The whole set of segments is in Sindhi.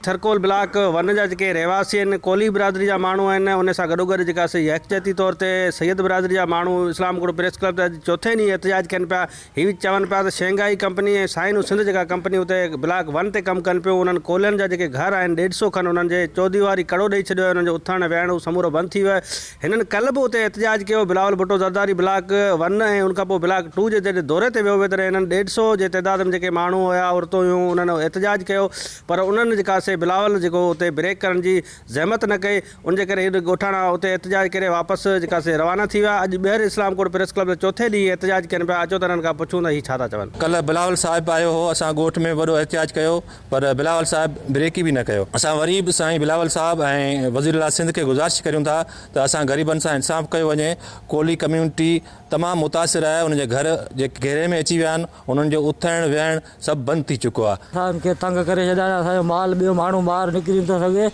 ٿرڪول بلاڪ ون جا جيڪي رهواسي آهن ڪولهي برادري جا ماڻهو آهن ان سان گڏوگڏ جيڪا سي يڪجهتي طور تي سيد برادري جا ماڻهو اسلام ڪوٽ پريس ڪلب تي اڄ چوٿين ڏينهن احتجاج ڪن پيا هي چون پيا ته شنگهائي ڪمپني ۽ سائنو سنڌ جيڪا ڪمپني اتي بلاڪ ون تي ڪم ڪن پيون انهن ڪولهين جا جيڪي گهر آهن ڏيڍ سو کن انهن جي چوديواري ڪڙو ڏئي ڇڏيو آهي انهن جو اٿڻ ويهڻ اهو سمورو بند ٿي ويو آهي هنن ڪلهه به اتي احتجاج ڪيو، بلاول ڀٽو زرداري بلاڪ ون ۽ ان کان پوء بلاڪ ٽو جي جڏهن دوري تي ويو هو تڏهن هنن ڏيڍ سئو جي تعداد ۾ جيڪي ماڻهو هيا عورتون هيون انهن احتجاج ڪيو پر انهن جيڪا سي بلاول جيڪو اتي بريڪ ڪرڻ جي زحمت نه ڪئي ان جي ڪري هي ڳوٺاڻا اتي احتجاج ڪري واپس جيڪا سي روانا ٿي ويا اڄ ٻيهر اسلام ڪوٽ پريس ڪلب تي چوٿين ڏينهن احتجاج ڪن پيا اچو ته انهن کان پڇون ته هي ڇا ٿا چون. ڪلهه بلاول صاحب آيو هو اسان ڳوٺ ۾ وڏو احتجاج ڪيو پر بلاول صاحب بريڪ ئي به نه ڪيو. اسان وري به سائين بلاول صاحب ۽ وزير اعليٰ سنڌ کي گذارش ڪريون ٿا ته اسان غريبن سان انصاف ڪيو وڃي، ڪولهي ڪميونٽي تمام متاثر آهي، انهن جي گهر جيڪي گهيري ۾ اچي ويا آهن، انهن جو اٿڻ ويهڻ سڀ بند ٿي چڪو آهي. اسان کي تنگ ڪري ڇڏيا آهن، اسان جو مال ٻيو ماڻهو ٻاهر نڪري نٿو سگهي،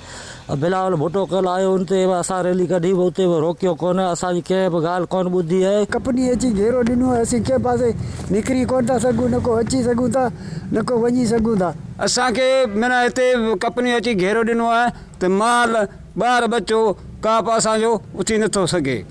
بلاول ڀٽو ڪلهه آيو ان تي به اسان ريلي ڪڍي به اتي به روڪيو ڪونه، اسان جي ڪنهن به ڳالهه ڪونه ٻڌي آهي. ڪپني اچي گهيرو ڏنو آهي، اسين ڪنهن پاسي نڪري ڪونه ٿا سگهون، نه ڪو اچي سگهون ٿا. نه ڪو وڃي سگهون ٿا. اسان کي معنيٰ هتي ڪپني اچي گهيرو ڏنو آهي ته مال ٻار ٻچو ڪا به اسان جو اٿي نه ٿو سگهي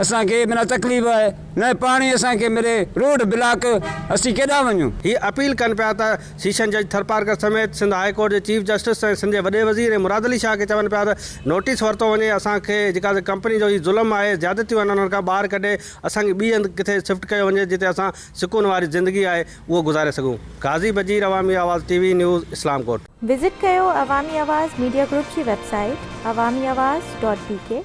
اسان کي معنيٰ تڪليف آهي نه پاڻي اسان کي ملي روڊ بلاڪ اسين ڪيڏانهن وڃون. هي اپيل ڪن پيا ته سيشن جج ٿرپارڪر سميت سنڌ هاء ڪورٽ جي چيف جسٽس ۽ سنڌ جي وڏي وزير ۽ مراد علي شاهه کي چون پيا ته نوٽيس ورتو وڃي اسان کي جيڪا ڪمپني جو هي ظلم آهي زيادتيون آهن انهن کان ٻاهر ڪڍي اسان کي ٻي هنڌ ڪٿي شفٽ ڪيو وڃي جتي اسان سڪون واري زندگي آهي اهو گذاري سگهون. Ghazi Bajeer Awami Awaz T V news Islamkot. Visit ڪيو عوامي آواز ميڊيا گروپ جي website Awami Awaz dot B K.